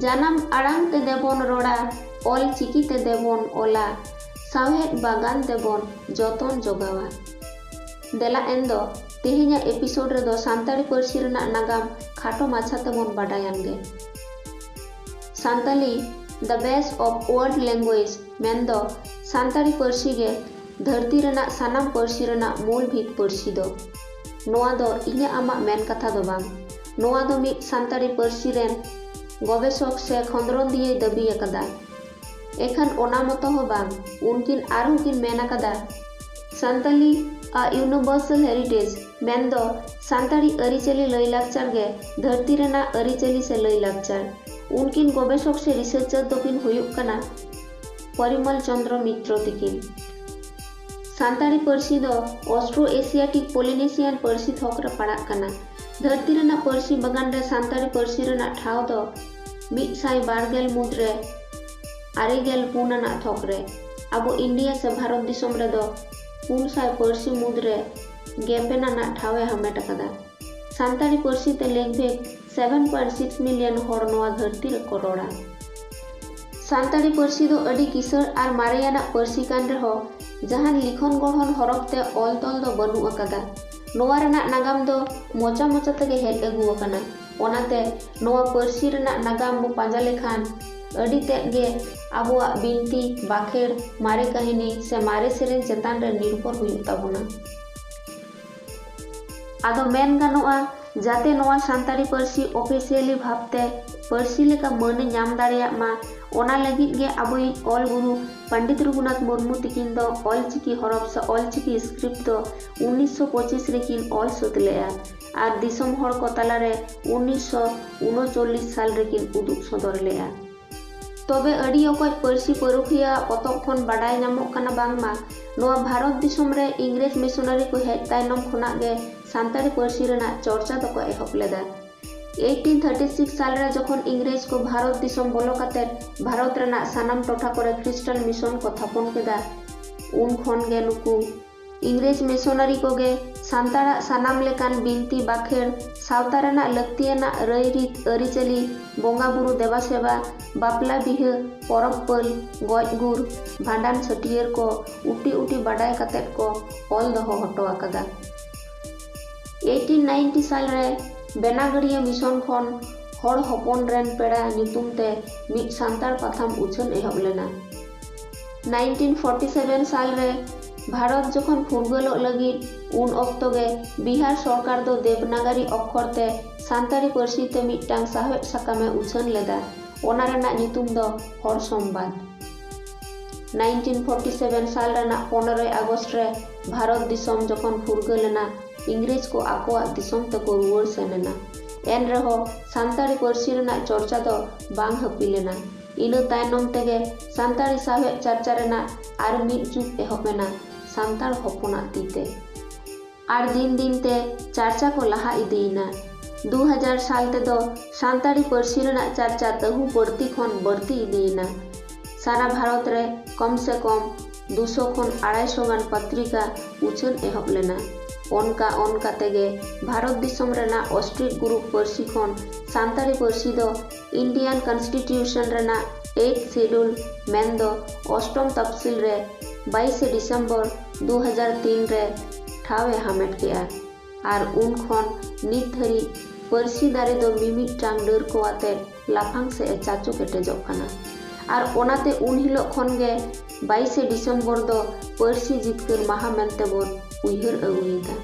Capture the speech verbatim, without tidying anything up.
ᱡᱟᱱᱟᱢ ᱟᱲᱟᱝ ᱛᱮᱫᱮ ᱵᱚᱱ ᱨᱚᱲᱟ, ᱚᱞ ᱪᱤᱠᱤ ᱛᱮᱫᱮ ᱵᱚᱱ ᱚᱞᱟ, ᱥᱟᱶᱦᱮᱫ ᱵᱟᱜᱟᱱ ᱫᱮᱵᱚᱱ ᱡᱚᱛᱚᱱ ᱡᱚᱜᱟᱣᱟ᱾ ᱫᱮᱞᱟ ᱮᱱᱫᱚ ᱛᱮᱦᱮᱧᱟᱜ episode ᱨᱮᱫᱚ ᱥᱟᱱᱛᱟᱲᱤ ᱯᱟᱹᱨᱥᱤ ᱨᱮᱱᱟᱜ ᱱᱟᱜᱟᱢ ᱠᱷᱟᱴᱚ ᱢᱟᱪᱷᱟ ᱛᱮᱵᱚᱱ ᱵᱟᱰᱟᱭᱟᱱ ᱜᱮ᱾ Santali, the best of world language, ᱢᱮᱱᱫᱚ ᱥᱟᱱᱛᱟᱲᱤ ᱯᱟᱹᱨᱥᱤ ᱜᱮ ᱫᱷᱟᱹᱨᱛᱤ ᱨᱮᱱᱟᱜ ᱥᱟᱱᱟᱢ ᱯᱟᱹᱨᱥᱤ ᱨᱮᱱᱟᱜ ᱢᱩᱞ ᱵᱷᱤᱛ ᱯᱟᱹᱨᱥᱤ ᱫᱚ᱾ ᱱᱚᱣᱟ ᱫᱚ ᱤᱧᱟᱹᱜ ᱟᱢᱟᱜ ᱢᱮᱱ ᱠᱟᱛᱷᱟ ᱫᱚ ᱵᱟᱝ᱾ ᱱᱚᱣᱟ ᱫᱚ ᱢᱤᱫ ᱥᱟᱱᱛᱟᱲᱤ ᱯᱟᱹᱨᱥᱤ ᱨᱮᱱ ᱜᱚᱵᱮᱥᱚᱠ ᱥᱮ ᱠᱷᱚᱸᱫᱽᱨᱚᱸᱫᱤᱭᱟᱹᱭ ᱫᱟᱹᱵᱤ ᱟᱠᱟᱫᱟ᱾ ᱮᱠᱷᱟᱱ ᱚᱱᱟ ᱢᱚᱛᱚ ᱦᱚᱸ ᱵᱟᱝ, ᱩᱱᱠᱤᱱ ᱟᱨᱦᱚᱸ ᱠᱤᱱ ᱢᱮᱱ ᱟᱠᱟᱫᱟ, ᱥᱟᱱᱛᱟᱞᱤ, a universal heritage, ᱢᱮᱱᱫᱚ ᱥᱟᱱᱛᱟᱲᱤ ᱟᱹᱨᱤᱪᱟᱹᱞᱤ ᱞᱟᱹᱭᱼᱞᱟᱠᱪᱟᱨ ᱜᱮ ᱫᱷᱟᱹᱨᱛᱤ ᱨᱮᱱᱟᱜ ᱟᱹᱨᱤᱪᱟᱹᱞᱤ ᱥᱮ ᱞᱟᱹᱭᱼᱞᱟᱠᱪᱟᱨ᱾ ᱩᱱᱠᱤᱱ ᱜᱚᱵᱮᱥᱚᱠ ᱥᱮ researcher ᱫᱚᱠᱤᱱ ᱦᱩᱭᱩᱜ ᱠᱟᱱᱟ ᱯᱚᱨᱤᱢᱚᱞ ᱪᱚᱸᱫᱽᱨᱚ ᱢᱤᱛᱨᱚ ᱛᱤᱠᱤᱱ᱾ ᱥᱟᱱᱛᱟᱲᱤ ᱯᱟᱹᱨᱥᱤ ᱫᱚ Austro-Asiatic Polynesian ᱯᱟᱹᱨᱥᱤ ᱛᱷᱚᱠ ᱨᱮ ᱯᱟᱲᱟᱜ ᱠᱟᱱᱟ᱾ ᱫᱷᱟᱹᱨᱛᱤ ᱨᱮᱱᱟᱜ ᱯᱟᱹᱨᱥᱤ ᱵᱟᱜᱟᱱ ᱨᱮ ᱥᱟᱱᱛᱟᱲᱤ ᱯᱟᱹᱨᱥᱤ ᱨᱮᱱᱟᱜ ᱴᱷᱟᱶ ᱫᱚ ᱢᱤᱫ ᱥᱟᱭ ᱵᱟᱨ ᱜᱮᱞ ᱢᱩᱫᱽ ᱨᱮ ᱟᱨᱮ ᱜᱮᱞ ᱯᱩᱱ ᱟᱱᱟᱜ ᱛᱷᱚᱠ ᱨᱮ᱾ ᱟᱵᱚ ᱤᱱᱰᱤᱭᱟ ᱥᱮ ᱵᱷᱟᱨᱚᱛ ᱫᱤᱥᱚᱢ ᱨᱮᱫᱚ ᱯᱩᱱ ᱥᱟᱭ ᱯᱟᱹᱨᱥᱤ ᱢᱩᱫᱽ ᱨᱮ ᱜᱮᱞ ᱯᱮ ᱟᱱᱟᱜ ᱴᱷᱟᱶ ᱮ ᱦᱟᱢᱮᱴ ᱟᱠᱟᱫᱟ᱾ ᱥᱟᱱᱛᱟᱲᱤ ᱯᱟᱹᱨᱥᱤ ᱛᱮ ᱞᱮᱠ ᱵᱷᱮᱠ seven point six million ᱦᱚᱲ ᱱᱚᱣᱟ ᱫᱷᱟᱹᱨᱛᱤ ᱨᱮᱠᱚ ᱨᱚᱲᱟ᱾ ᱥᱟᱱᱛᱟᱲᱤ ᱯᱟᱹᱨᱥᱤ ᱫᱚ ᱟᱹᱰᱤ ᱠᱤᱥᱟᱹᱬ ᱟᱨ ᱢᱟᱨᱮᱭᱟᱱᱟᱜ ᱯᱟᱹᱨᱥᱤ ᱠᱟᱱ ᱨᱮᱦᱚᱸ, ᱡᱟᱦᱟᱱ ᱞᱤᱠᱷᱚᱱ ᱜᱚᱲᱦᱚᱱ ᱦᱚᱨᱚᱯ ᱛᱮ ᱚᱞ ᱛᱚᱞ ᱫᱚ ᱵᱟᱹᱱᱩᱜ ᱟᱠᱟᱫᱟ᱾ ᱱᱚᱣᱟ ᱨᱮᱱᱟᱜ ᱱᱟᱜᱟᱢ ᱫᱚ ᱢᱚᱪᱟ ᱢᱚᱪᱟ ᱛᱮᱜᱮ ᱦᱮᱡ ᱟᱹᱜᱩ ᱟᱠᱟᱱᱟ᱾ ᱚᱱᱟᱛᱮ ᱱᱚᱣᱟ ᱯᱟᱹᱨᱥᱤ ᱨᱮᱱᱟᱜ ᱱᱟᱜᱟᱢ ᱵᱚ ᱯᱟᱸᱡᱟ ᱞᱮᱠᱷᱟᱱ, ᱟᱹᱰᱤ ᱛᱮᱫ ᱜᱮ ᱟᱵᱚᱣᱟᱜ ᱵᱤᱱᱛᱤ, ᱵᱟᱠᱷᱮᱲ, ᱢᱟᱨᱮ ᱠᱟᱹᱦᱱᱤ ᱥᱮ ᱢᱟᱨᱮ ᱥᱮᱨᱮᱧ ᱪᱮᱛᱟᱱ ᱨᱮ ᱱᱤᱨᱵᱷᱚᱨ ᱦᱩᱭᱩᱜ ᱛᱟᱵᱚᱱᱟ᱾ ᱟᱫᱚ ᱢᱮᱱ ᱜᱟᱱᱚᱜᱼᱟ, ᱡᱟᱛᱮ ᱱᱚᱣᱟ ᱥᱟᱱᱛᱟᱲᱤ ᱯᱟᱹᱨᱥᱤ officially ᱵᱷᱟᱵᱽᱛᱮ ᱯᱟᱹᱨᱥᱤ ᱞᱮᱠᱟ ᱢᱟᱹᱱ ᱮ ᱧᱟᱢ ᱫᱟᱲᱮᱭᱟᱜ ᱢᱟ, ᱚᱱᱟ ᱞᱟᱹᱜᱤᱫ ᱜᱮ ᱟᱵᱚᱭᱤᱡ ᱚᱞ ᱜᱩᱨᱩ ᱯᱚᱱᱰᱤᱛ ᱨᱚᱜᱷᱩᱱᱟᱛᱷ ᱢᱩᱨᱢᱩ ᱛᱤᱠᱤᱱ ᱫᱚ ᱚᱞ ᱪᱤᱠᱤ ᱦᱚᱨᱚᱯ ᱥᱮ ᱚᱞ ᱪᱤᱠᱤ script ᱫᱚ ᱩᱱᱤᱥᱥᱚ ᱯᱚᱸᱪᱤᱥ ᱨᱮᱠᱤᱱ ᱚᱞ ᱥᱟᱹᱛ ᱞᱮᱫᱼᱟ ᱟᱨ ᱫᱤᱥᱚᱢ ᱦᱚᱲ ᱠᱚ ᱛᱟᱞᱟᱨᱮ ᱩᱱᱤᱥᱥᱚ ᱩᱱᱩᱪᱚᱞᱞᱤᱥ ᱥᱟᱞ ᱨᱮᱠᱤᱱ ᱩᱫᱩᱜ ᱥᱚᱫᱚᱨ ᱞᱮᱫᱼᱟ᱾ ᱛᱚᱵᱮ ᱟᱹᱰᱤ ᱚᱠᱚᱡ ᱯᱟᱹᱨᱥᱤ ᱯᱟᱹᱨᱩᱠᱷᱤᱭᱟᱹᱣᱟᱜ ᱯᱚᱛᱚᱵ ᱠᱷᱚᱱ ᱵᱟᱰᱟᱭ ᱧᱟᱢᱚᱜ ᱠᱟᱱᱟ ᱵᱟᱝᱢᱟ ᱱᱚᱣᱟ ᱵᱷᱟᱨᱚᱛ ᱫᱤᱥᱚᱢ ᱨᱮ ᱤᱝᱨᱮᱡᱽ ᱢᱤᱥᱚᱱᱟᱨᱤ ᱠᱚ ᱦᱮᱡ ᱛᱟᱭᱱᱚᱢ ᱠᱷᱚᱱᱟᱜ ᱜᱮ ᱥᱟᱱᱛᱟᱲᱤ ᱯᱟᱹᱨᱥᱤ ᱨᱮᱱᱟᱜ ᱪᱚᱨᱪᱟ ᱫᱚᱠᱚ ᱮᱦᱚᱵ ᱞᱮᱫᱟ᱾ eighteen thirty six ᱥᱟᱞ ᱨᱮ ᱡᱚᱠᱷᱚᱱ ᱤᱝᱨᱮᱡᱽ ᱠᱚ ᱵᱷᱟᱨᱚᱛ ᱫᱤᱥᱚᱢ ᱵᱚᱞᱚ ᱠᱟᱛᱮ ᱵᱷᱟᱨᱚᱛ ᱨᱮᱱᱟᱜ ᱥᱟᱱᱟᱢ ᱴᱚᱴᱷᱟ ᱠᱚᱨᱮ ᱠᱷᱨᱤᱥᱴᱟᱱ ᱢᱤᱥᱚᱱ ᱠᱚ ᱛᱷᱟᱯᱚᱱ ᱠᱮᱫᱟ, ᱩᱱ ᱠᱷᱚᱱ ᱜᱮ ᱱᱩᱠᱩ ᱤᱝᱨᱮᱡᱽ ᱢᱤᱥᱚᱱᱟᱨᱤ ᱠᱚᱜᱮ ᱥᱟᱱᱛᱟᱲᱟᱜ ᱥᱟᱱᱟᱢ ᱞᱮᱠᱟᱱ ᱵᱤᱱᱛᱤ ᱵᱟᱠᱷᱮᱲ, ᱥᱟᱶᱛᱟ ᱨᱮᱱᱟᱜ ᱞᱟᱹᱠᱛᱤᱭᱟᱱᱟᱜ ᱨᱟᱹᱭᱨᱤᱛ, ᱟᱹᱨᱤᱪᱟᱹᱞᱤ, ᱵᱚᱸᱜᱟ ᱵᱩᱨᱩ ᱫᱮᱵᱟ ᱥᱮᱵᱟ, ᱵᱟᱯᱞᱟ ᱵᱤᱦᱟᱹ, ᱯᱚᱨᱚᱵᱽ ᱯᱟᱹᱞ, ᱜᱚᱡ ᱜᱩᱨ, ᱵᱷᱟᱸᱰᱟᱱ ᱪᱷᱟᱹᱴᱭᱟᱹᱨ ᱠᱚ ᱩᱴᱤ ᱩᱴᱤ ᱵᱟᱰᱟᱭ ᱠᱟᱛᱮᱫ ᱠᱚ ᱚᱞ ᱫᱚᱦᱚ ᱦᱚᱴᱚ ᱟᱠᱟᱫᱟ᱾ ᱮᱭᱤᱴᱤᱱ ᱱᱟᱭᱤᱱᱴᱤ ᱥᱟᱞ ᱨᱮ ᱵᱮᱱᱟᱜᱟᱲᱤᱭᱟᱹ ᱢᱤᱥᱚᱱ ᱠᱷᱚᱱ ᱦᱚᱲ ᱦᱚᱯᱚᱱ ᱨᱮᱱ ᱯᱮᱲᱟ ᱧᱩᱛᱩᱢ ᱛᱮ ᱢᱤᱫ ᱥᱟᱱᱛᱟᱲ ᱯᱟᱛᱷᱟᱢ ᱩᱪᱷᱟᱹᱱ ᱮᱦᱚᱵ ᱞᱮᱱᱟ᱾ ᱱᱟᱭᱤᱱᱴᱤᱱ ᱯᱷᱳᱨᱴᱤ ᱥᱮᱵᱷᱮᱱ ᱥᱟᱞ ᱨᱮ ᱵᱷᱟᱨᱚᱛ ᱡᱚᱠᱷᱚᱱ ᱯᱷᱩᱨᱜᱟᱹᱞᱚᱜ ᱞᱟᱹᱜᱤᱫ, ᱩᱱ ᱚᱠᱛᱚ ᱜᱮ ᱵᱤᱦᱟᱨ ᱥᱚᱨᱠᱟᱨ ᱫᱚ ᱫᱮᱵᱽᱱᱟᱜᱟᱨᱤ ᱚᱠᱠᱷᱚᱨ ᱛᱮ ᱥᱟᱱᱛᱟᱲᱤ ᱯᱟᱹᱨᱥᱤ ᱛᱮ ᱢᱤᱫᱴᱟᱝ ᱥᱟᱶᱦᱮᱫ ᱥᱟᱠᱟᱢᱮ ᱩᱪᱷᱟᱹᱱ ᱞᱮᱫᱟ᱾ ᱚᱱᱟ ᱨᱮᱱᱟᱜ ᱧᱩᱛᱩᱢ ᱫᱚ ᱦᱚᱲ ᱥᱚᱢᱵᱟᱫ᱾ ᱱᱟᱭᱤᱱᱴᱤᱱ ᱯᱷᱳᱨᱴᱤ ᱥᱮᱵᱷᱮᱱ ᱥᱟᱞ ᱨᱮᱱᱟᱜ ᱯᱚᱱᱨᱚᱭ ᱟᱜᱚᱥᱴ ᱨᱮ ᱵᱷᱟᱨᱚᱛ ᱫᱤᱥᱚᱢ ᱡᱚᱠᱷᱚᱱ ᱯᱷᱩᱨᱜᱟᱹᱞ ᱮᱱᱟ, ᱤᱝᱨᱮᱡᱽ ᱠᱚ ᱟᱠᱚᱣᱟᱜ ᱫᱤᱥᱚᱢ ᱛᱮᱠᱚ ᱨᱩᱣᱟᱹᱲ ᱥᱮᱱ ᱮᱱᱟ᱾ ᱮᱱ ᱨᱮᱦᱚᱸ ᱥᱟᱱᱛᱟᱲᱤ ᱯᱟᱹᱨᱥᱤ ᱨᱮᱱᱟᱜ ᱪᱚᱨᱪᱟ ᱫᱚ ᱵᱟᱝ ᱦᱟᱹᱯᱤᱞ ᱮᱱᱟ᱾ ᱤᱱᱟᱹ ᱛᱟᱭᱱᱚᱢ ᱛᱮᱜᱮ ᱥᱟᱱᱛᱟᱲᱤ ᱥᱟᱶᱦᱮᱫ ᱪᱟᱨᱪᱟ ᱨᱮᱱᱟᱜ ᱟᱨ ᱢᱤᱫ ᱡᱩᱜᱽ ᱮᱦᱚᱵ ᱮᱱᱟ, ᱥᱟᱱᱛᱟᱲ ᱦᱚᱯᱚᱱᱟᱜ ᱛᱤᱛᱮ᱾ ᱟᱨ ᱫᱤᱱ ᱫᱤᱱ ᱛᱮ ᱪᱟᱨᱪᱟ ᱠᱚ ᱞᱟᱦᱟ ᱤᱫᱤᱭᱮᱱᱟ᱾ ᱫᱩ ᱦᱟᱡᱟᱨ ᱥᱟᱞ ᱛᱮᱫᱚ ᱥᱟᱱᱛᱟᱲᱤ ᱯᱟᱹᱨᱥᱤ ᱨᱮᱱᱟᱜ ᱪᱟᱨᱪᱟ ᱛᱟᱹᱦᱩ ᱵᱟᱹᱲᱛᱤ ᱠᱷᱚᱱ ᱵᱟᱹᱲᱛᱤ ᱤᱫᱤᱭᱮᱱᱟ᱾ ᱥᱟᱨᱟ ᱵᱷᱟᱨᱚᱛ ᱨᱮ ᱠᱚᱢ ᱥᱮ ᱠᱚᱢ ᱫᱩᱥᱚ ᱠᱷᱚᱱ ᱟᱲᱟᱭᱥᱚ ᱜᱟᱱ ᱯᱚᱛᱨᱤᱠᱟ ᱩᱪᱷᱟᱹᱱ ᱮᱦᱚᱵ ᱞᱮᱱᱟ᱾ ᱚᱱᱠᱟ ᱚᱱᱠᱟ ᱛᱮᱜᱮ ᱵᱷᱟᱨᱚᱛ ᱫᱤᱥᱚᱢ ᱨᱮᱱᱟᱜ ᱚᱥᱴᱨᱤᱠ ᱜᱩᱨᱩᱯ ᱯᱟᱹᱨᱥᱤ ᱠᱷᱚᱱ ᱥᱟᱱᱛᱟᱲᱤ ᱯᱟᱹᱨᱥᱤ ᱫᱚ ᱤᱱᱰᱤᱭᱟᱱ ᱠᱚᱱᱥᱴᱤᱴᱤᱭᱩᱥᱚᱱ ᱨᱮᱱᱟᱜ ᱮᱭᱤᱛᱷ ᱥᱤᱰᱩᱞ ᱢᱮᱱᱫᱚ ᱚᱥᱴᱚᱢ ᱛᱚᱯᱥᱤᱞ ᱨᱮ ᱵᱟᱭᱤᱥᱮ ᱰᱤᱥᱮᱢᱵᱚᱨ ᱫᱩ ᱦᱟᱡᱟᱨ ᱛᱤᱱ ᱨᱮ ᱴᱷᱟᱶ ᱮ ᱦᱟᱢᱮᱴ ᱠᱮᱫᱼᱟ᱾ ᱟᱨ ᱩᱱ ᱠᱷᱚᱱ ᱱᱤᱛ ᱫᱷᱟᱹᱨᱤᱡ ᱯᱟᱹᱨᱥᱤ ᱫᱟᱨᱮ ᱫᱚ ᱢᱤᱢᱤᱫᱴᱟᱝ ᱰᱟᱹᱨ ᱠᱚ ᱟᱛᱮ ᱞᱟᱯᱷᱟᱝ ᱥᱮᱫ ᱮ ᱪᱟᱪᱳ ᱠᱮᱴᱮᱡᱚᱜ ᱠᱟᱱᱟ᱾ ᱟᱨ ᱚᱱᱟᱛᱮ ᱩᱱ ᱦᱤᱞᱳᱜ ᱠᱷᱚᱱ ᱜᱮ ᱵᱟᱭᱤᱥᱮ ᱰᱤᱥᱮᱢᱵᱚᱨ ᱫᱚ ᱯᱟᱹᱨᱥᱤ ᱡᱤᱛᱠᱟᱹᱨ ᱢᱟᱦᱟ ᱢᱮᱱᱛᱮ ᱵᱚᱱ ᱩᱭᱦᱟᱹᱨ ᱟᱹᱜᱩᱭᱮᱫᱟ᱾